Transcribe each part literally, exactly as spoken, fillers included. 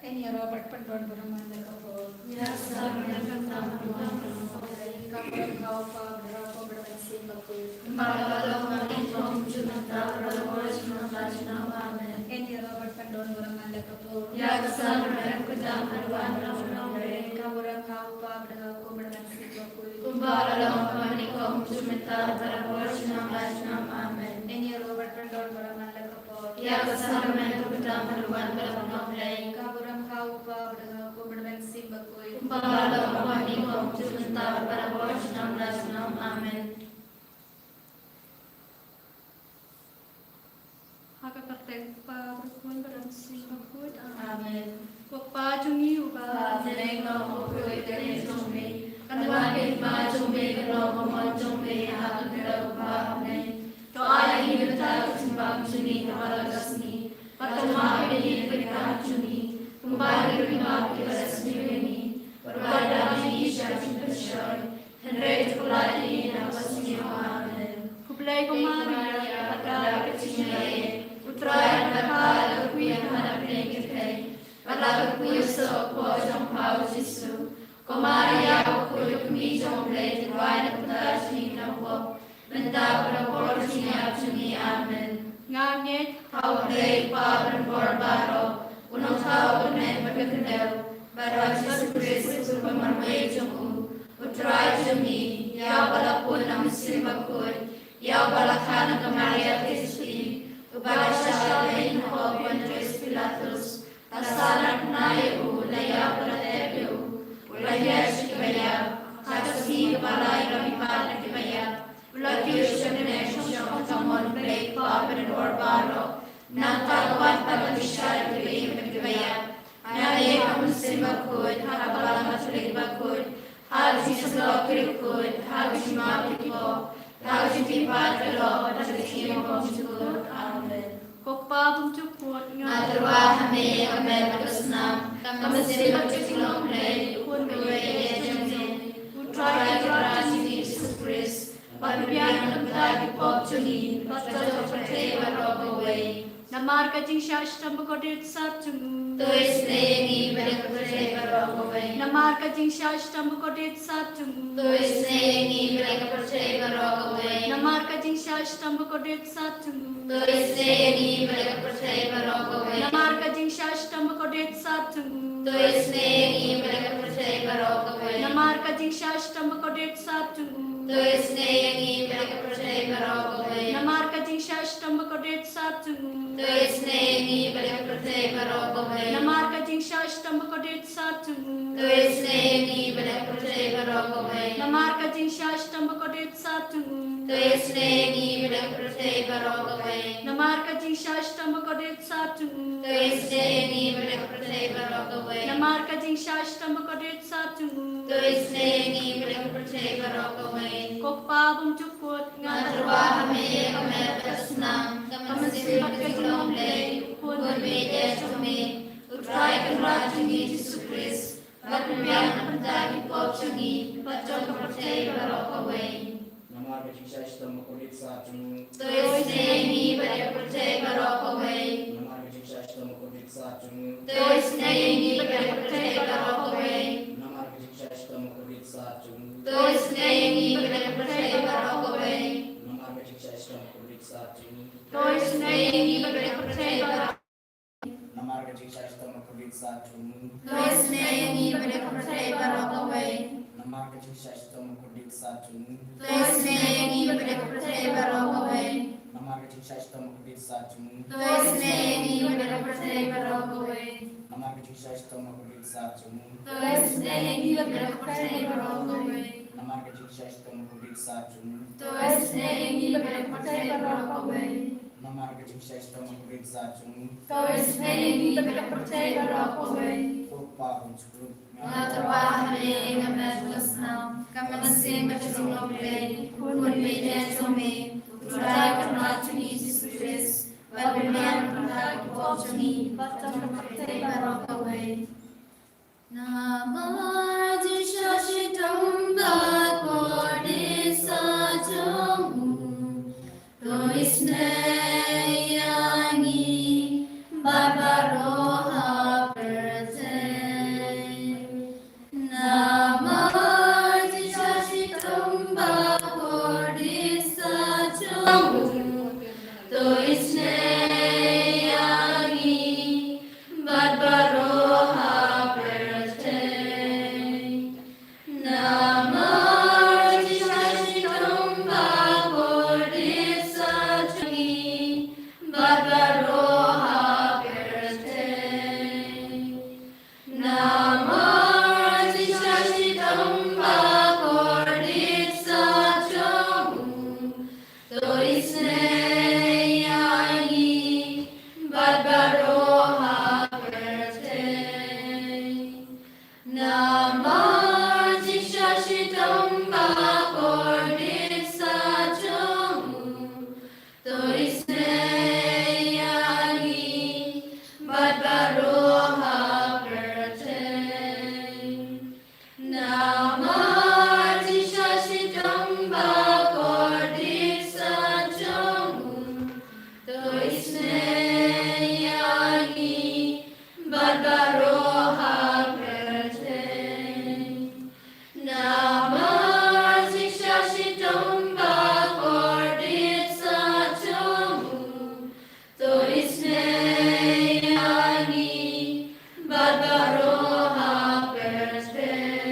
Yn ïaroh bad pyndon baroh man la ka pop. Ïa ka sar mynta bad kumta ha ka por jong U Blei. Ka burom ha U Kpa, bad ha U Khun bad ha U Mynsiem Bakhuid. Kumba la long mynta, kumjuh mynta, bad la ka por junom la junom. Amen. Yn ïaroh bad pyndon baroh man la ka pop. Ïa ka sar mynta bad kumta ha ka por jong U Blei. Ka burom ha U Kpa, bad ha U Khun bad ha U Mynsiem Bakhuid. Kumba la long mynta, kumjuh mynta, bad la ka por junom la junom. Amen. Yn ïaroh bad pyndon baroh man la ka pop. Ïa ka sar mynta bad kumta ha ka por jong U Blei. Ka burom ha U Kpa, bad ha U Khun bad ha U Mynsiem Bakhuid. Kumba la long mynta, kumjuh mynta, bad la ka por junom la junom. Amen. Ha ka kyrteng U Kpa, bad U Khun bad U Mynsiem Bakhuid. Amen. Ko Kpa jong ngi uba ha bneng, ka long bakhuid ka kyrteng jong me. Kan wan ka hima jong me, kan long ka mon jong me ha ka khyndew kumba ha bneng. To ai ïa ngi mynta ka jingbam jong ngi kaba la ka sngi. Bad to map ïa ngi ki kyrdan jong ngi, kumba ngi ruh ngi map ïa kiba la sniew ïa ngi. Bad wat ïalam ïa ngi sha ka jingpynshoi, hynrei to pynlait ïa ngi na kaba sniew. Amen. Khublei ko Maria, kaba don ka jingïaid, U Trai u don bad pha, la ka kyrkhu ïa pha na pdeng ki kmie, bad la ka kyrkhu ïa u kpoh jong pha U Jisu. Ko Maria bakhuid, ka kmie jong U Blei, to duwai na ka bynta jong ngi kiba pop, mynta bad ha ka por jingïap jong ngi. Amen. Nga ngeit ha U Blei U Kpa uba don bor baroh, U Nongthaw uba ha bneng bad ha khyndew, bad ha U Jisu Khrist uba marwei jong U, U Trai jong ngi, ïa uba la pun na U Mynsiem Bakhuid, ïa uba la kha na ka Maria Theisotti, uba la shah leit hapoh Pontius Pilatus, la sahnarphna ïa U, la ïap bad la tep ïa U, U la hiar sha kiba ïap, ha ka sngi kaba lai U la mihpat na kiba ïap, U la kiew sha bneng, sha ka kamon U Blei U Kpa uba don bor baroh. Nangta U la wan pat ban bishar ïa kiba ïeit bad kiba ïap. Nalor ka Mynsiem Bakhuid, ha ka Balang Katholik bakhuid, ha ka jingïasyllok ki riewkhuid, ha ka jingmap ki pop, ha ka jingmihpat ka doh, ha ka jingim kaba ym jukut. Amen. Ko Kpa bymjukut, nga tyrwa ha me ha ka met bad ka snam, ka mynsiem bad ka jinglong Blei, U Khun baieit jong me, U Trai Kynrad jong ngi Jisu Khrist, ba pynbiang na ka bynta ki pop jong ngi bad jong ka pyrthei baroh kawei. Namar ka jingshah shitom bakordit sat jong U, to isynei ïa ngi bad ïa ka pyrthei baroh kawei. Namar ka jingshah shitom bakordit sat jong U, to isynei ïa ngi bad ïa ka pyrthei baroh kawei. Namar ka jingshah shitom bakordit sat jong U, to isynei ïa ngi bad ïa ka pyrthei baroh kawei. Namar ka jingshah shitom bakordit sat jong U, to isynei ïa ngi bad ïa ka pyrthei baroh kawei. Namar ka jingshah shitom bakordit sat jong U, to isynei ïa ngi bad ïa ka pyrthei baroh kawei. Namar ka jingshah shitom bakordit sat jong U, to isynei ïa ngi bad ïa ka pyrthei baroh kawei. Namar ka jingshah shitom bakordit sat jong U, to isynei ïa ngi bad ïa ka pyrthei baroh kawei. Namar ka jingshah shitom bakordit sat jong U, to isynei ïa ngi bad ïa ka pyrthei baroh kawei. Namar ka jingshah shitom bakordit sat jong U, to isynei ïa ngi bad ïa ka pyrthei baroh kawei. Namar ka jingshah shitom bakordit sat jong U, to isynei ïa ngi bad ïa ka pyrthei baroh kawei. Ko Kpa bymjukut, nga tyrwa ha me ha ka met bad ka snam, ka mynsiem bad ka jinglong Blei, U Khun baieit jong me, U Trai Kynrad jong ngi Jisu Khrist, ba pynbiang na ka bynta ki pop jong ngi bad jong ka pyrthei baroh kawei. Namar ka jingshah shitom bakordit sat jong U, to isynei ïa ngi bad ïa ka pyrthei baroh kawei. Namar ka jingshah shitom bakordit sat jong U, to isynei ïa ngi bad ïa ka pyrthei baroh kawei. Namar ka jingshah shitom bakordit sat jong U, to isynei ïa ngi bad ïa ka pyrthei baroh kawei. Namar ka jingshah shitom bakordit sat jong U, to isynei ïa ngi bad ïa ka pyrthei baroh Namar ka jingshah shitom bakordit sat jong U, to isynei ïa ngi bad ïa ka pyrthei baroh kawei. Namar ka jingshah shitom bakordit sat jong U, to isynei ïa ngi bad ïa ka pyrthei baroh kawei. Namar ka jingshah shitom bakordit sat jong U, to isynei ïa ngi bad ïa ka pyrthei baroh kawei. Namar ka jingshah shitom bakordit sat jong U, to isynei ïa ngi bad ïa ka pyrthei baroh kawei. Namar ka jingshah shitom bakordit sat jong U, to isynei ïa ngi bad ïa ka pyrthei baroh kawei. Namar ka jingshah shitom bakordit sat jong U, to isynei ïa ngi bad ïa ka pyrthei baroh kawei. Ko Kpa bymjukut, nga tyrwa ha me ha ka met bad ka snam, ka mynsiem bad ka jinglong Blei, U Khun baieit jong me, U Trai Kynrad jong ngi Jisu Khrist, ba pynbiang na ka bynta ki pop jong ngi bad jong ka pyrthei baroh kawei. Namar ka jingshah shitom bakordit sat jong U, to isynei ïa ngi bad baroh ha pyrthei. baroh ha pyrthei. Namar jingshah shitom ba kordit sah jong u, to isynei ïa ngi bad baroh ha pyrthei. Namar jingshah shitom ba kordit sah jong u, to isynei ïa ngi bad baroh ha pyrthei. Namar jingshah shitom ba kordit sah jong u, to isynei ïa ngi bad baroh ha pyrthei.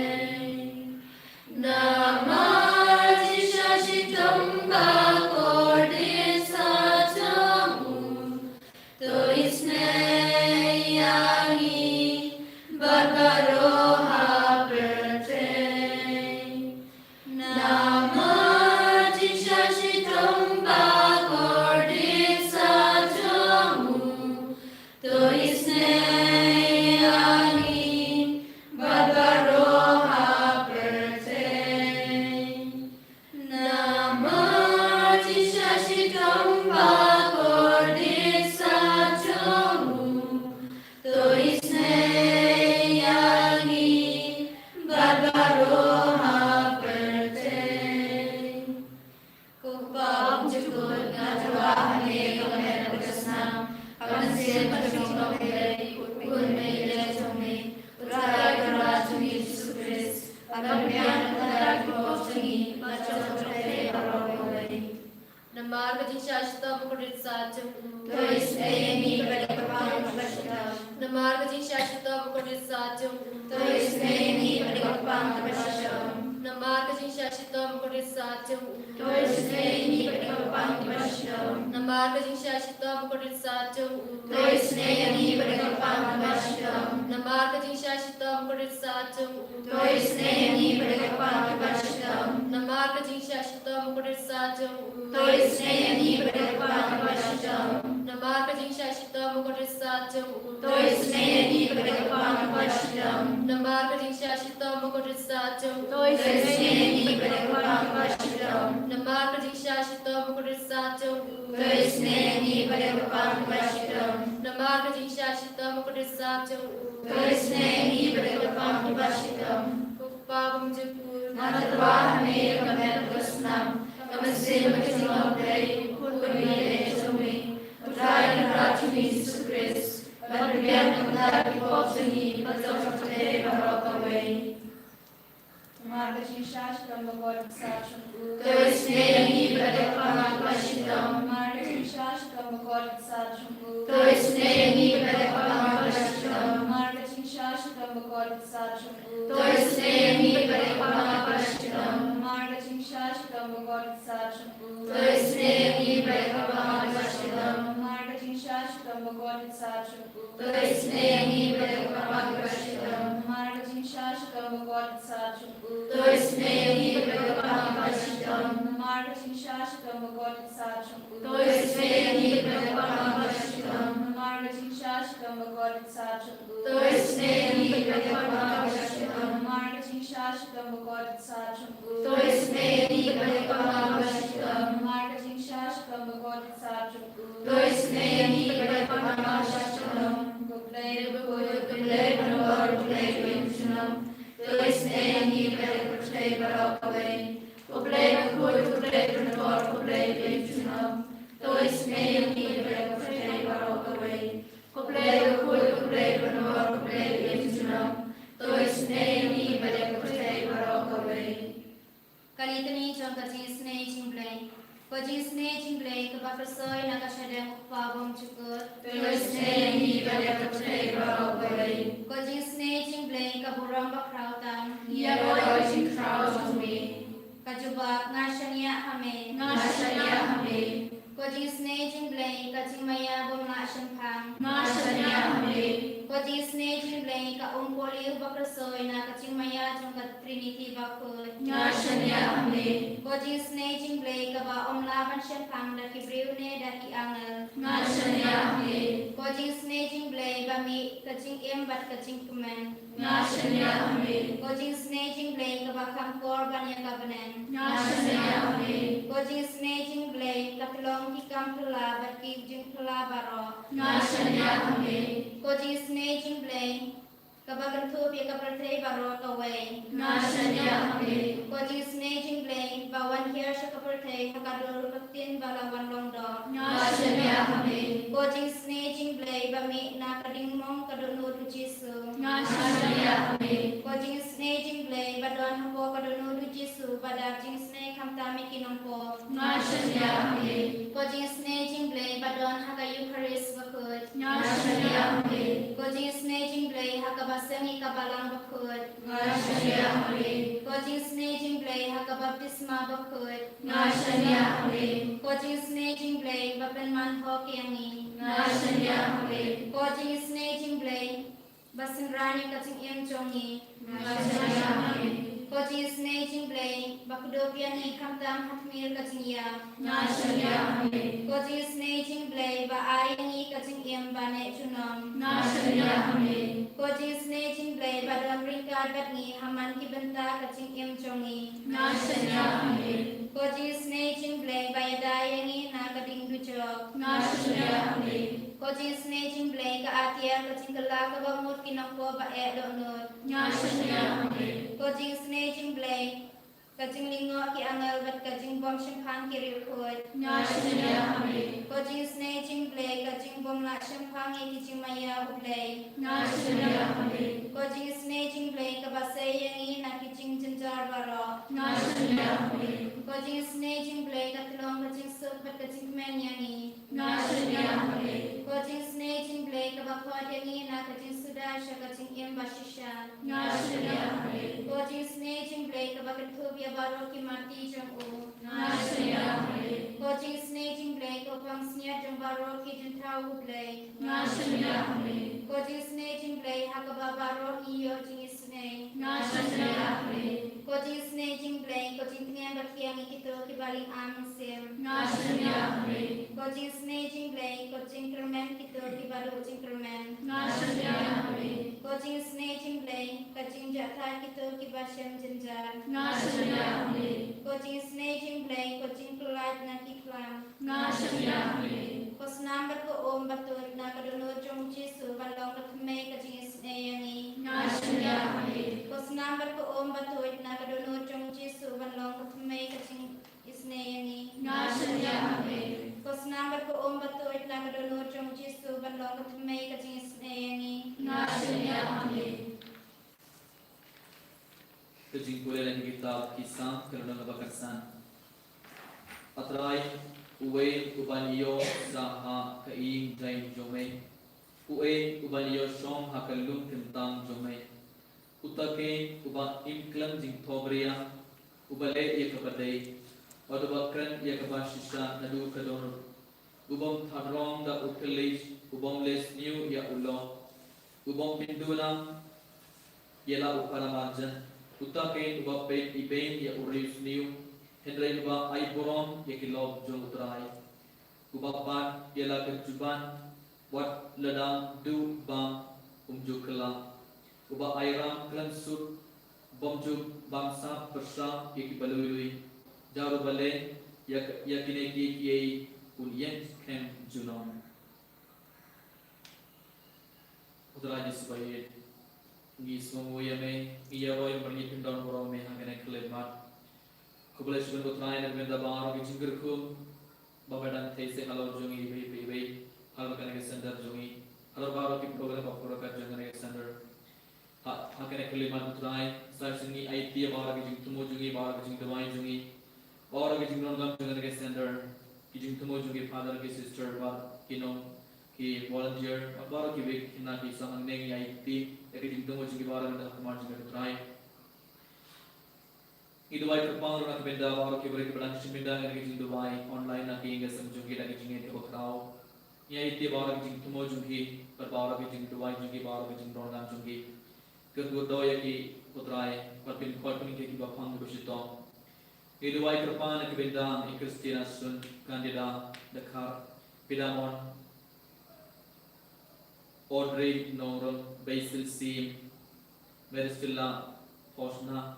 Namar jingshah shitom ba kordit sah jong u, to isynei ïa ngi bad baroh ha pyrthei. Namar jingshah shitom ba kordit sah jong u, to isynei ïa ngi bad baroh ha pyrthei. Namar jingshah shitom ba kordit sah jong u, to isynei ïa ngi bad baroh ha pyrthei. Ko Kpa bymjukut, nga tyrwa ha me ïa ka met bad ka snam, ha ka mynsiem ka jong U Blei, U Khun baieit jong me, U Trai Kynrad jong ngi Jisu Khrist, ban pynbiang na ka bynta ki pop jong ngi bad jong ka pyrthei baroh kawei. Namar ka jingshah shitom ba kordit sah jong u, to isynei ïa ngi bad ïa ka kyrpang kaba shitom. Namar ka jingshah shitom ba kordit sah jong u, to isynei ïa ngi bad ïa ka kyrpang kaba shitom. Namar ka jingshah shitom ba kordit sah jong u, to isynei ïa ngi bad ïa ka kyrpang kaba shitom. Namar ka jingshah shitom ba kordit sah jong u, to isynei ïa ngi bad ïa ka kyrpang kaba shitom. Namar ka jingshah shitom ba kordit sah jong u, to isynei ïa ngi bad ïa ka kyrpang kaba shitom. Namar ka jingshah shitom ba kordit sah jong u, to isynei ïa ngi bad ïa ka kyrpang kaba shitom. Namar ka jingshah shitom ba kordit sah jong u, to isynei ïa ngi bad ïa ka kyrpang kaba shitom. Namar ka jingshah shitom ba kordit sah jong u, to isynei ïa ngi bad ïa ka kyrpang kaba shitom. Namar ka jingshah shitom ba kordit sah jong u, to isynei ïa ngi bad ïa ka kyrpang kaba shitom. Namar ka jingshah shitom ba kordit sah jong u, to isynei ïa ngi bad ïa ka kyrpang kaba shitom. Ko Kpa bymjukut, nga tyrwa ha me ïa ka met bad ka snam, ha ka mynsiem ka jong U Blei, U Khun baieit jong me, U Trai Kynrad jong ngi Jisu Khrist, ban pynbiang na ka bynta ki pop jong ngi bad jong ka pyrthei baroh kawei. Namar ka jingshah shitom ba kordit sah jong u, to isynei ïa ngi bad ïa ka kyrpang kaba shitom. Namar ka jingshah shitom ba kordit sah jong u, to isynei ïa ngi bad ïa ka kyrpang kaba shitom. Namar ka jingshah shitom ba kordit sah jong u, to isynei ïa ngi bad ïa ka kyrpang kaba shitom. Namar ka jingshah shitom ba kordit sah jong u, to isynei ïa ngi bad ïa ka kyrpang kaba shitom. Namar ka jingshah shitom ba kordit sah jong u, to isynei ïa ngi bad ïa ka kyrpang kaba shitom. Namar ka jingshah shitom ba kordit sah jong u, to isynei ïa ngi bad ïa ka kyrpang kaba shitom. Namar ka jingshah shitom ba kordit sah jong u, to isynei ïa ngi bad ïa ka kyrpang kaba shitom. Namar ka jingshah shitom ba kordit sah jong u, to isynei ïa ngi bad ïa ka kyrpang kaba shitom. Namar ka jingshah shitom ba kordit sah jong u, to isynei ïa ngi bad ïa ka kyrpang kaba shitom. Namar ka jingshah shitom ba kordit sah jong u, to isynei ïa ngi bad ïa ka kyrpang kaba shitom. Ko Blei bakhuid, ko Blei banor, ko Blei ba im junom, to isynei ïa ngi bad ïa ka pyrthei baroh kawei. Ko Blei bakhuid, ko Blei banor, ko Blei ba im junom, to isynei ïa ngi bad ïa ka pyrthei baroh kawei. Ko Blei bakhuid, ko Blei banor, ko Blei ba im junom, to isynei ïa ngi bad ïa ka pyrthei baroh kawei. Ka Litany jong ka jingisynei jong U Blei. Ko jingisynei jong U Blei kaba pyrshoi na ka shadem U Kpa bymjukut, to isynei ïa ngi bad ïa ka pyrthei baroh kawei. Ko jingisynei jong U Blei ka burom bakhraw tam, ïa ka jingkhraw jong me. Ka jubab: Nga shaniah ha me, nga shaniah ha me. Ko jingisynei jong U Blei ka jingmaïa bym lah shemphang, nga shaniah ha me. Ko jingisynei jong U Blei ka um Paul ïa u ba kyrshoi na ka jingmaïa jong ka Trinity bakhuid. Nga shaniah ha me. Ko jingisynei jong U Blei kaba ym lah ban shemphang da ki briew ne da ki angel. Nga shaniah ha me. Ko jingisynei jong U Blei ba mih ka jingim bad ka jingkmen. Nga shaniah ha me. Ko jingisynei jong U Blei kaba kham kor ban ïa ka bneng. Nga shaniah ha me. Ko jingisynei jong U Blei ka tyllong ki kam phylla bad ki jingphylla baroh. Nga shaniah ha me. Ko jingisynei jong U Blei kaba kynthup ïa ka pyrthei baroh kawei. Nga shaniah ha me. Ko jingisynei jong U Blei ba wan hiar sha ka pyrthei ha ka dur ka ktien ba la wan long doh. Nga shaniah ha me. Ko jingisynei jong U Blei ba mih na ka dingmong ka dohnud u Jisu. Nga shaniah ha me. Ko jingisynei jong U Blei ba don hapoh ka dohnud u Jisu ba da jingisynei khamtam ïa ki nongpop. Nga shaniah ha me. Ko jingisynei jong U Blei ba don ha ka Eukharist bakhuid. Nga shaniah ha me. Ko jingisynei jong U Blei ha kaba seng ïa ka balang bakhuid. Nga shaniah ha me. Ko jingisynei jong U Blei ha ka baptisma bakhuid. Nga shaniah ha me. Ko jingisynei jong U Blei ba pynman hok ïa ngi. Nga shaniah ha me. Ko jingisynei jong U Blei ba synran ïa ka jingim jong ngi. Nga shaniah ha me. Ko jingisynei jong U Blei ba kdup ïa ngi khamtam ha tmier ka jingïap. Nga shaniah ha me. Ko jingisynei jong U Blei ba ai ïa ngi ka jingim ba neh junom. Nga shaniah ha me. Ko jingisynei jong U Blei ba don ryngkat bad ngi ha man ki bynta ka jingim jong ngi. Nga shaniah ha me. Ko jingisynei jong U Blei ba ïada ïa ngi na ka ding dujok. Nga shaniah ha me. Ko jingisynei jong U Blei ka atiar ka jingkylla kaba mut ki nongpop ba eh dohnud. Nga shaniah ha me. Ko jingisynei jong U Blei ka jinglyngngoh ki angel bad ka jingbym shemphang ki riewkhuid. Nga shaniah ha me. Ko jingisynei jong U Blei ka jingbym lah shemphang ïa ki jingmaïa U Blei. Nga shaniah ha me. Ko jingisynei jong U Blei kaba sei ïa ngi na ki jingjynjar baroh. Nga shaniah ha me. Ko jingisynei jong U Blei ka tyllong ka jingsuk bad ka jingkmen ïa ngi. Nga shaniah ha me. Ko jingisynei jong U Blei kaba khot ïa ngi na ka jingsuda sha ka jingim ba shisha. Nga shaniah ha me. Ko jingisynei jong U Blei kaba kynthup ïa baroh ki marti jong u. Nga shaniah ha me. Ko jingisynei jong U Blei ko pansngiat jong baroh ki jingthaw U Blei. Nga shaniah ha me. Ko jingisynei jong U Blei ha kaba baroh ngi ïoh jingisynei. Nga shaniah ha me. Ko jingisynei jong U Blei ko jingtngen ba thiang ïa kito kiba lyngba mynsiem. Nga shaniah ha me. Ko jingisynei jong U Blei ko jingkyrmen kito kiba duh jingkyrmen. Nga shaniah ha me. Ko jingisynei jong U Blei ka jingjahthait kito kiba shem jynjar. Nga shaniah ha me. Ko jingisynei jong U Blei ko jingpyllait na ki khlam. Nga shaniah ha me. Ko snam bad ko um ba tuid na ka dohnud jong u Jisu ban long ka thymmei ka jingisynei ïa ngi. Nga shaniah ha me. Ko snam bad ko um ba tuid na ka dohnud jong u Jisu ban long ka thymmei ka jingisynei ïa ngi. Nga shaniah ha me. Ko snam bad ko um ba tuid na ka dohnud jong u Jisu ban long ka thymmei ka jingisynei ïa ngi. Nga shaniah ha me. Ka jingpule na ka kitab ki Salm ka lynnong kaba khatsan. A Trai, uei uban ïoh sah ha ka ïing jaiñ jong me? Uei uban ïoh shong ha ka lum kyntang jong me? Uta keiñ uba im khlem jingthoh bria, uba leh ïa kaba dei, bad uba kren ïa kaba shisha naduh ka dohnud. U bym thad rong da u thylliej, u bym leh sniew ïa u lok, u bym pynduh lang ïa la u paramarjan. Uta keiñ uba peit ibeiñ ïa u riewsniew, hynrei uba ai burom ïa ki lok jong u Trai. Uba bat ïa la ka juban, wat lada duh bam um ju kylla. Uba ai ram khlem sut, bym ju bam sap pyrshah ïa kiba lui lui. Jar uba leh ïa, ïa kine kiei kiei un ïeng skhem junom. U Trai Jisu ba ïeit, ngi sngewnguh ïa me, ngi ïaroh ïa me bad ngi pyndonburom ïa me ha kane ka khyllipmat. Khublei shibun ko Trai na ka bynta baroh ki jingkyrkhu ba me dang theh seh halor jong ngi iwei pa iwei, halor kane ka center jong ngi, halor baroh ki program ba pura ka jong kane ka center. Ha, ha kane ka khyllipmat ko Trai, sa shisien ngi aiti ïa baroh ki jingthmu jong ngi, baroh ki jingduwai jong ngi, baroh ki jingdonkam jong kane ka center, ki jingthmu jong ki father, ki sister, bad ki nong, ki volunteer, bad baroh kiwei ki khynnah ki samla, ngi aiti ïa ki jingthmu jong ngi baroh na ka bynta jong me ko Trai. Ngi duwai kyrpang ruh na ka bynta baroh ki briew kiba dang shim bynta ïa kane ka jingduwai online na ka ïing ka sem jong ki da ka jingngeit kaba khraw. Ngi ïa ïeit baroh ki jingthmu jong ki, bad baroh ki jingduwai jong ki, baroh ki jingrong jong ki. Kyrkhu to ïa ki, ko Trai, bad pynkoit pynkhih ïa ki ba pang ki ba shitom. Ngi duwai kyrpad ïa ki bynta i Christina Sun, Candida Dkhar, Pidamon, Audrey Nongrum, Basil Sim, Maristella Fosna,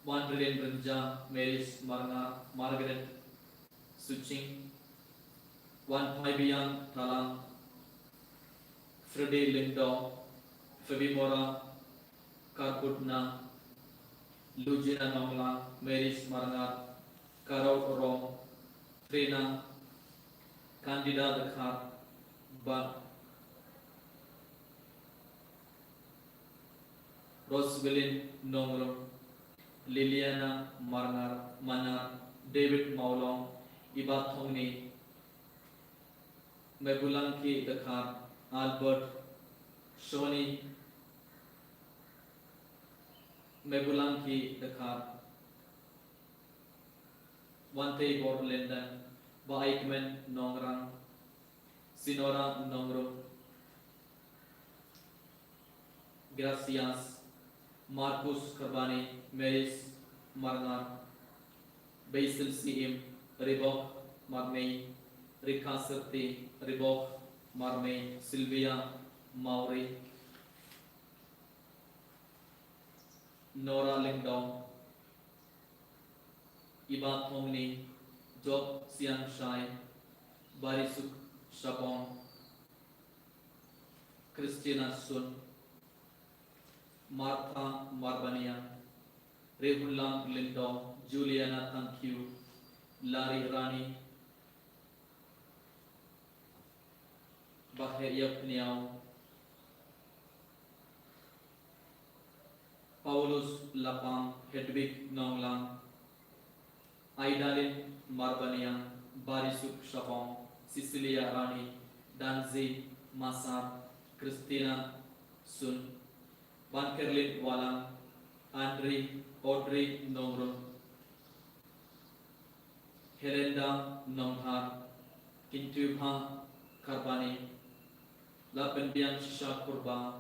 Wandrilin Rynja, Maris Marngar, Margaret Suching, Wan Phaibiang Thalang, Freddy Lyngdoh, Febimora Karbutna, Lujina Nonglang, Maris Marngar, Karol Rong, Trina, Candida Dkhar, bad Roswelin Nongrum, Liliana Marngar, Manar, David Mawlong, Iba Thongni, Mebulangki Dkhar, Albert, Shoni, Mebulangki Dkhar, Wantei Borlendang, Ba Aikmen Nongrang, Sinora Nongrum, Gracias, Marcus Karbani, Maris Marngar, Basil Siim, Ribok Marmei, Rika Serti, Ribok Marmei, Sylvia Mauri, Nora Lyngdoh, Iba Thongni, Job Siang Shai, Barisuk Shabong, Christina Sun, Martha Marbaniang, Rehunlang Lyngdoh, Juliana Thangkhiew, Larry Rani, Baheh Ïapniaw, Paulus Lapang, Hedwig Nonglang, Aidalin Marbaniang, Barisuk Shabong, Cecilia Rani, Danzi Masar, Christina Sun, Bankerlin Walang, Andri, Audrey Nongrum, Helenda Nonghar, Kintubha Karbani, Lapenbiang Shisha Kurba,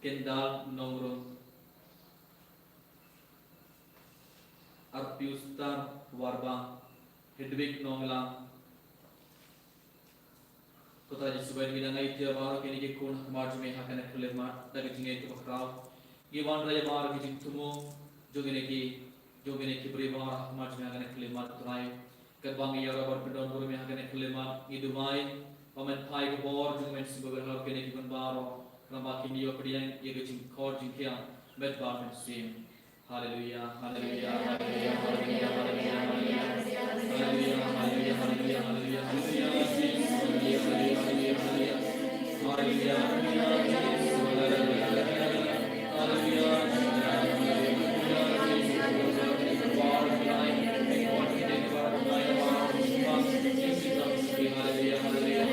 Kendal Nongrum, Arpiustar Warba, Hedwig Nonglang, Ko Trai Jisu ba ngi dang ïa ïeit ïa baroh kine ki khun ha khmat jong me ha kane ka khyllipmat da ka jingïeit kaba khraw. Ngi wanrah ïa baroh ki jingthmu jong kine ki, jong kine ki briew baroh ha khmat jong me ha kane ka khyllipmat Ko Trai. Katba ngi ïaroh bad pyndonkam ïa me ha kane ka khyllipmat ngi duwai ba men phai ka bor jong me sngewbha halor kine ki khun baroh. Khnang ba kin ïoh pdiang ïa ka jingkhor jingkhiah met bad mynsiem. Haleluya, haleluya, haleluya, haleluya, haleluya, haleluya. Haleluya, haleluya, haleluya, haleluya, haleluya. Haleluya, haleluya, haleluya, haleluya. Haleluya, haleluya, haleluya, haleluya. Haleluya, haleluya, haleluya, haleluya. Haleluya, haleluya, haleluya.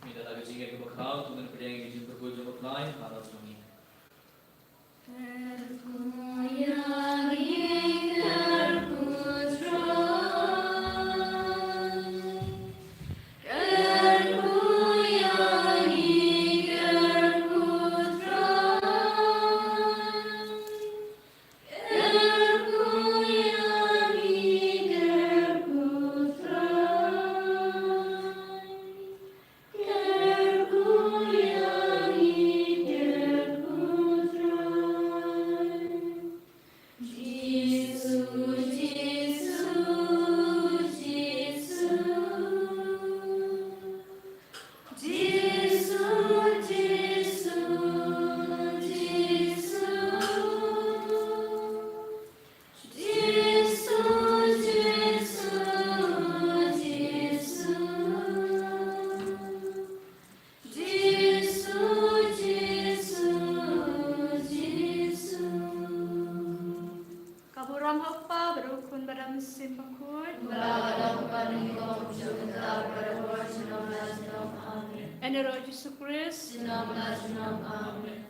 Mynta da ka jingïeit kaba khraw, to ngin pdiang ïa ka jingkyrkhu jong U Trai, ha khmat jong ngi. Ïa u Jisu Khrist. Junom la junom. Amen.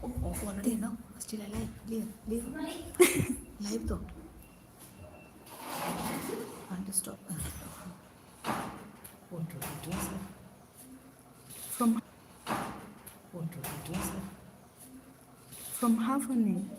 Oh, oh, already, no? Still alive. Live, live. Live though. Can't stop. What do we do, sir? From, what do we do, sir? From half an inch.